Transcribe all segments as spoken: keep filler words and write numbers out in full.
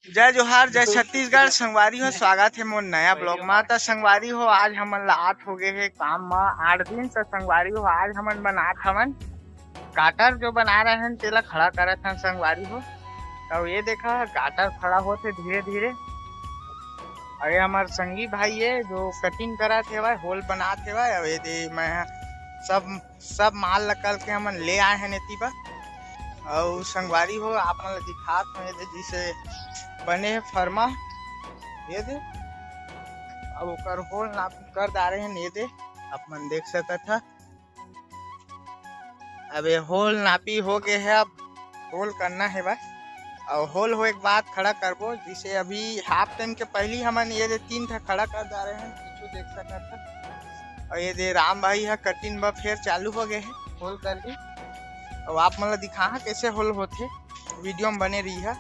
जय जोहार, जय छत्तीसगढ़। संगवारी हो, स्वागत हे मोर नया ब्लॉग मा। त संगवारी हो, आज हमन ला आठ हो गए हे काम मा, आठ दिन। त संगवारी हो, आज हमन बनात हवन गाटर, जो बना रहे हैं तेला खड़ा करत हन संगवारी हो। तो ये देखा, गाटर खड़ा होत हे धीरे धीरे। अउ ये हमर संगी भाई हे जो कटिंग करत हेवय, होल बनात हेवय। अउ ये दे मैं सब सब माल ल कल के हमन ले आए हन एती बर। अउ संगवारी हो, आप मन ल दिखात हन, ये दे जइसे बने हे फरमा, ये दे। अब ओकर होल नापी कर डारे हन, ये दे आप मन देख सकत ह। अब ये होल नापी हो गए हे, अब होल करना हे बस। अउ होल होए के बाद खड़ा करबो, जइसे अभी हाफ टाइम के पहली हमन ये दे तीन ठा खड़ा कर डारे हन, पीछू देख सकत ह। अउ ये दे राम भाई ह कटिंग बर फेर चालू हो गए हे होल करके। अउ आप मन ल दिखाहा कैसे होल होथे, वीडियो में बने रही है।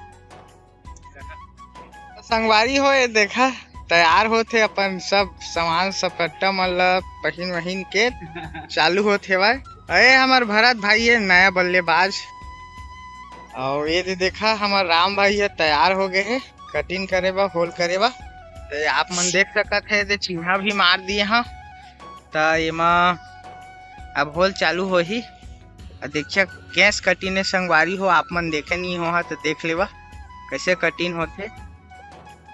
संगवारी हो, ये देखा, तैयार होथे अपन सब सामान सपट्टा मन ल पहिन वहिन के चालू होथे भाई। अरे हमर भरत भाई ये नया बल्लेबाज। अउ ये दे देखा, हमर राम भाई ये तैयार हो गए हे कटिंग करे बर, होल करे बर। तो आप मन देख सकत हे, ये दे चिन्हा भी मार दिए हा। त एमा अब होल चालू होही। अ देखिए, गैस कटिंग हे संगवारी हो, आप मन देखे नहीं हो हा तो देख लेवा कैसे कटिंग होथे।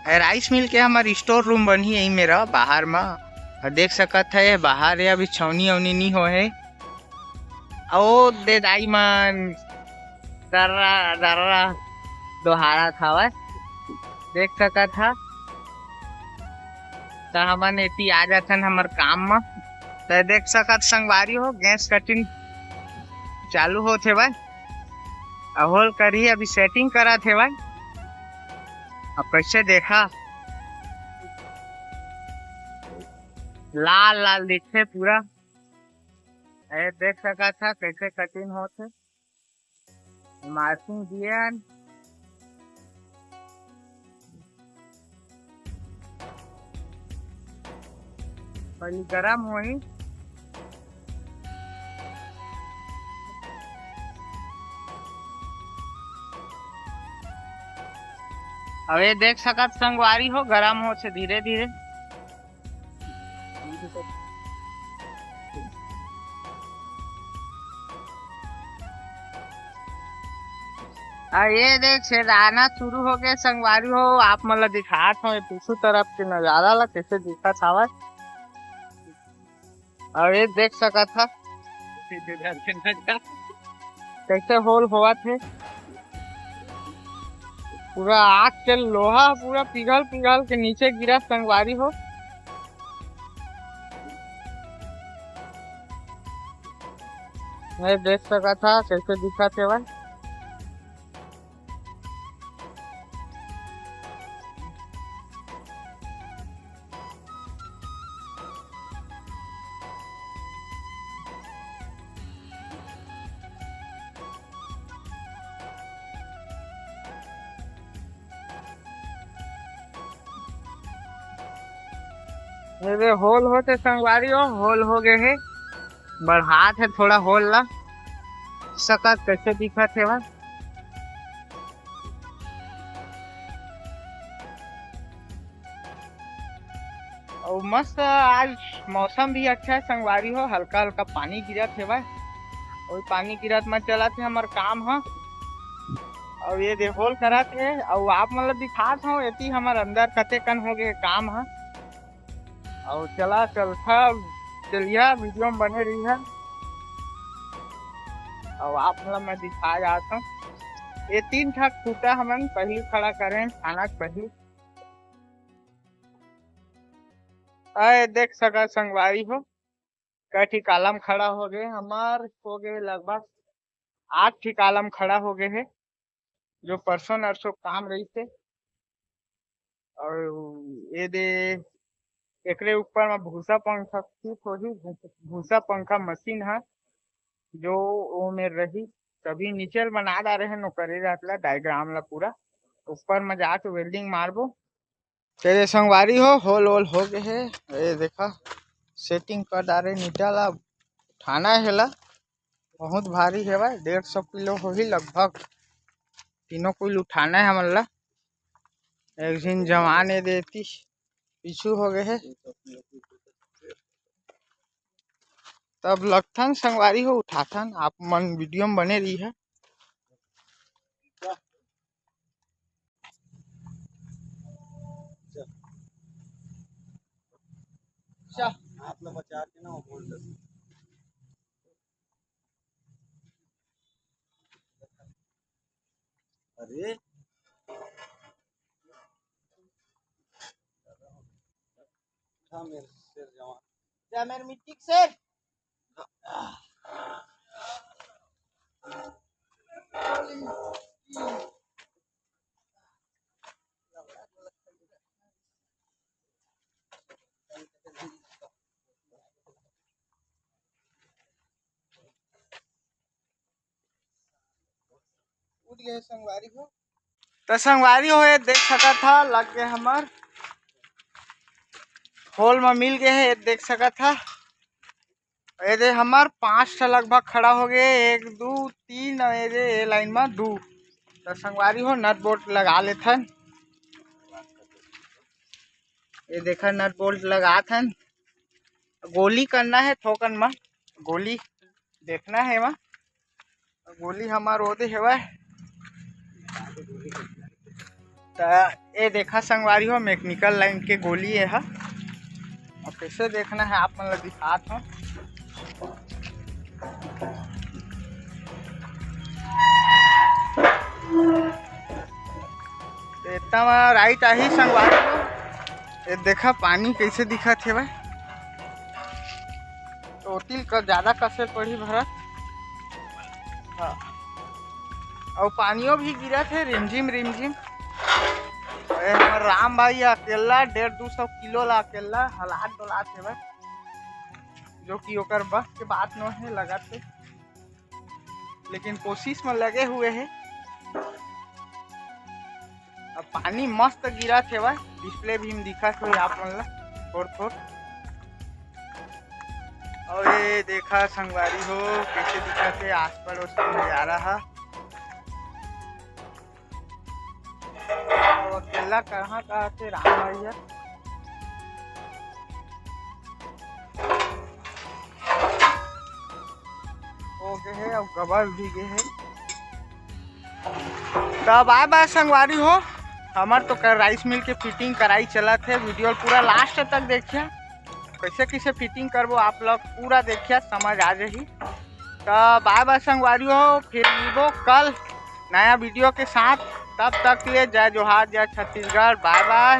ए, राइस मिल के हमर स्टोर रूम बनही यही मेरा बाहर मा। अ देख सकत हे बाहर हे, अभी छौनी औनी नहीं हो हे। ओ दे दाई मन दर्रा दर्रा दोहारत हवय, देख सकत ह। त हमन एती आ जाथन हमर काम म। त देख सकत संगवारी हो, गैस कटिंग चालू होत हेवय, अ होल करही, अभी सेटिंग करत हेवय। अब कैसे देखा, लाल लाल दिखथे पूरा। ए देख सकत ह कैसे कटिंग होत हे। मार्किंग दियन। पहले गरम होही। अब ये देख सकत संगवारी हो, गरम होत हे धीरे धीरे। आ ये देख, छेदाना शुरू हो गए संगवारी हो। आप मन ल दिखात हव ये पीछू तरफ के नजारा ला, कैसे दिखत हवय। अउ ये देख सकत ह कैसे होल होवत हे। पूरा आग के लोहा पूरा पिघल पिघल के नीचे गिरा संगवारी हो। ये देख सकत ह कैसे दिखत हेवय। ये दे होल होत हे संगवारी हो, होल हो गए हे। बढ़ात हे थोड़ा होल ला, सकत कैसे दिखत हे बस। अउ मस्त आज मौसम भी अच्छा हे संगवारी हो, हल्का हल्का पानी गिरत हेवय। वही पानी गिरत म चलत हे हमर काम ह। अउ ये दे होल करत हे, अउ आप मन ल दिखात हव, एती हमर अंदर कतेकन हो गए काम ह। अउ चला चलथा, चलिया वीडियो में बने रही है। अउ आप मन ल मैं दिखा जात हव, ये तीन ठा खूटा हमन पहली खड़ा करें, खाना के पहली। अय देख सका संगवारी हो, कई ठी कालम खड़ा हो गए, हमार हो गए लगभग आठ ठी कालम खड़ा हो गए हे, जो परसों नरसों काम रही थे। और ये दे एकरे ऊपर में भूसा पंखा फिट होही, भूसा पंखा मशीन है जो ओमे रही। तभी नीचे ल बना डारे हैं नौकरी रात ला, डायग्राम ला पूरा ऊपर में जाके वेल्डिंग मारबो। तेरे संगवारी हो, होल होल हो गए हे। ये देखा, सेटिंग कर डारे नीचा ला, उठाना है ला, बहुत भारी हेवय, डेढ़ सौ किलो होही लगभग। तीनों कुल उठाना है हमन ला। एक झिन जवान ए देती पीछू हो गए हे। तब लगथन संगवारी हो, उठाथन, आप मन वीडियो में बने रही है। हाथ ला बचा के ना, वो बोल दे। अरे, उठा मेरे शेर जवान। जा मेरे मिट्टी के शेर। कूद गए संगवारी हो। तो संगवारी हो, ये देख सकत हा, लग गए हमर होल में मिल गए है, ये देख सकत हा। ये दे हमर पांच ठा लगभग खड़ा हो गए, एक, दू, तीन, और ये दे ये लाइन में दू। तो संगवारी हो, नट बोल्ट लगा लेथन। ये देखा, नट बोल्ट लगाथन। गोली करना है थोकन में, गोली देखना है वहाँ। गोली हमार ओदे हेवय। त ए देखा संगवारी हो, मैकेनिकल लाइन के गोली ए ह। अब कैसे देखना है आप मन ल दिखात हो। त इतना राइट आही संगवारी हो। ये देखा पानी कैसे दिखत हेवय। तो तिल कर ज्यादा कसे पड़ी भरत। हाँ। अउ पानियो भी गिरत हे रिमझिम रिमझिम। ए हमर राम भाई अकेला डेढ़ दू सौ किलो ला अकेला हलात डोलात हेवय, जो कि ओकर बस के बात नो हे लगत हे, लेकिन कोशिश में लगे हुए हे। अब पानी मस्त गिरत हेवय, डिस्प्ले भी में दिखत होही आप मन ला थोर थोर। और ये देखा संगवारी हो, कैसे दिखत हे आस पड़ोस के नजारा हा। अब अकेला कहाँ कहाँ से राम भैया हो गए हे, अब गबर भी गए हे। तो बाय बाय संगवारी हो, हमर तो कर राइस मिल के फिटिंग कराई चलत हे। वीडियो पूरा लास्ट तक देखिया, कैसे कैसे फिटिंग करबो आप लोग पूरा देखिया, समझ आ जाही। तो बाय बाय संगवारी हो, फिर मिलबो कल नया वीडियो के साथ। तब तक के लिए जय जोहार, जय छत्तीसगढ़, बाय बाय।